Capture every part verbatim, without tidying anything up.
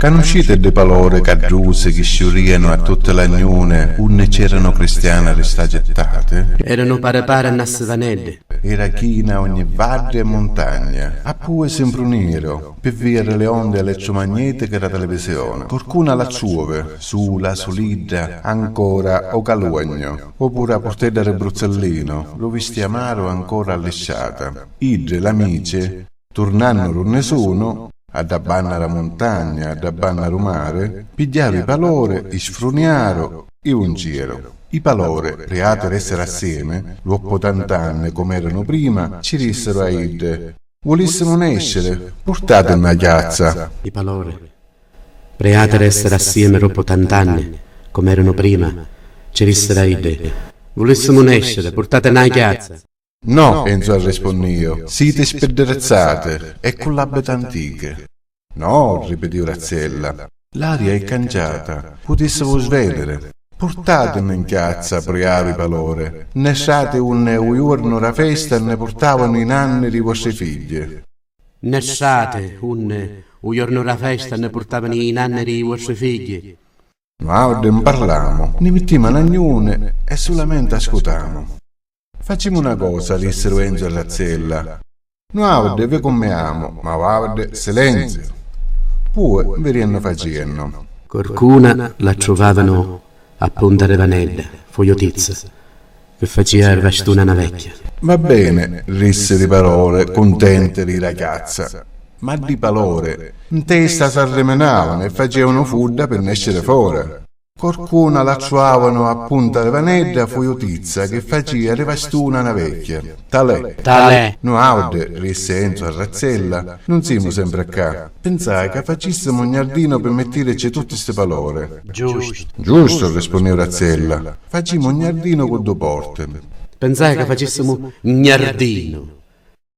Canusciti ddi palori caddrusi chi sciurìanu a tutti l'agnuni unni c'eranu cristiani ristà gittati? Eranu pari pari a na sivaneddi. Era china ogni vaddi e muntagna. Appui si nfruniru pi via di li ondi elettromagnetichi da televisioni. Corcuna la ciuvi, sula, sulidda, ancora o caluognu, o puru a purtedda di Bruzzellinu, lu vistiamaru ancora allisciata. Iddi, l'amici, turnannu d'unni sunu, a dda banna d'a muntagna, a dda banna d'u mari, pigghiaru i palori, i sfruniaru, i vunciru. I palori, priati d'essiri assiemi, doppu tant'anni com'eranu prima, ci dissiru a iddi: Vulissimu nesciri, purtati nna chiazza. I palori, priati d'essiri assiemi doppu tant'anni com'eranu prima, ci dissiru a iddi: Vulissimu nesciri, purtati nna chiazza. No, Enzu arrispunnìu, siti spiddirizzati e cu l'àbbiti antichi. No, ripitìu Razzella, l'aria è cangiata, putìssivu sveniri. Purtatini 'n chiazza, priaru i palori, nesciati unni u juornu d'a festa nni purtavanu i nanni dî vostri figghi. Nesciati unni u juornu d'a festa nni purtavanu i nanni dî vostri figghi. Nuautri 'un parlamu, nni mittimu a l'agnuni e sulamenti ascutamu. Facimu na cosa, dissiru Enzu e Razzella. Nuautri vi cummiamu, ma vuautri silenziu. Pui vi riennu faciennu. Corcuna la truvavanu a punta di vanedda, fuiutizza, chi facìa di vastuni a na vecchia. Va beni, rissi di palori, cuntenti di la chiazza. Ma di palori, 'n testa s'arriminavanu e facìanu fudda pi nesciri fora. Corcuna la truavanu a punta di vanedda fuiutizza chi facìa di vastuni a na vecchia. Talè. Talè. Nuautri, rissi Enzu a Razzella, nun simu sempri ccà. Pinsai ca facissimu un jardinu pi mittìricci tutti sti palori. Giustu. Giustu, rispunnìu Razzella. Facimu un jardinu cu du porti. Pinsai ca facissimu un jardinu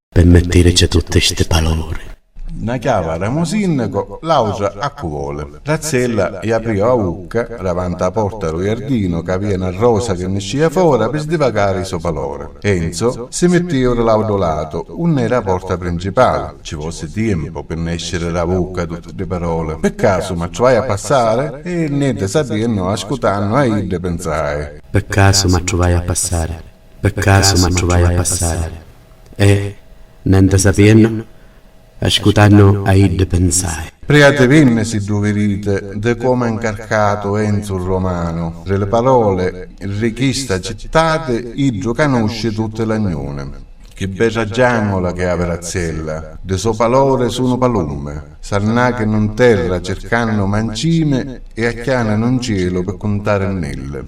pi mittìricci tutti sti palori. Na chiavi a ramusìnnicu, l'autra a cu voli. Razzella iaprìu a vucca davanti a porta du jardinu ca avìa na rosa chi niscìa fora pi sdivagari i so palori. Enzu si mittìu di l'autu latu, unni era a porta principali. Ci vosi tiempu pi nesciri da vucca tutti ddi paroli. Pi casu m'attruvai a passari e, nenti sapiennu, ascutannu a iddi pinsai. Pi casu m'attruvai a passari. Pi casu m'attruvai a passari. E, nenti sapiennu, ascutannu a iddi pinsai. Priativinni siddu viditi di comu è ncarcatu Enzu Romanu, ri li paroli, ri chista cittati iddu canusci tutti l'agnuni. Chi bedda giangula chi havi Razzella, di so palori sunu palummi, s'arnachinu 'n terra circannu mancimi e acchianinu 'n cielu pi cuntari nnilli.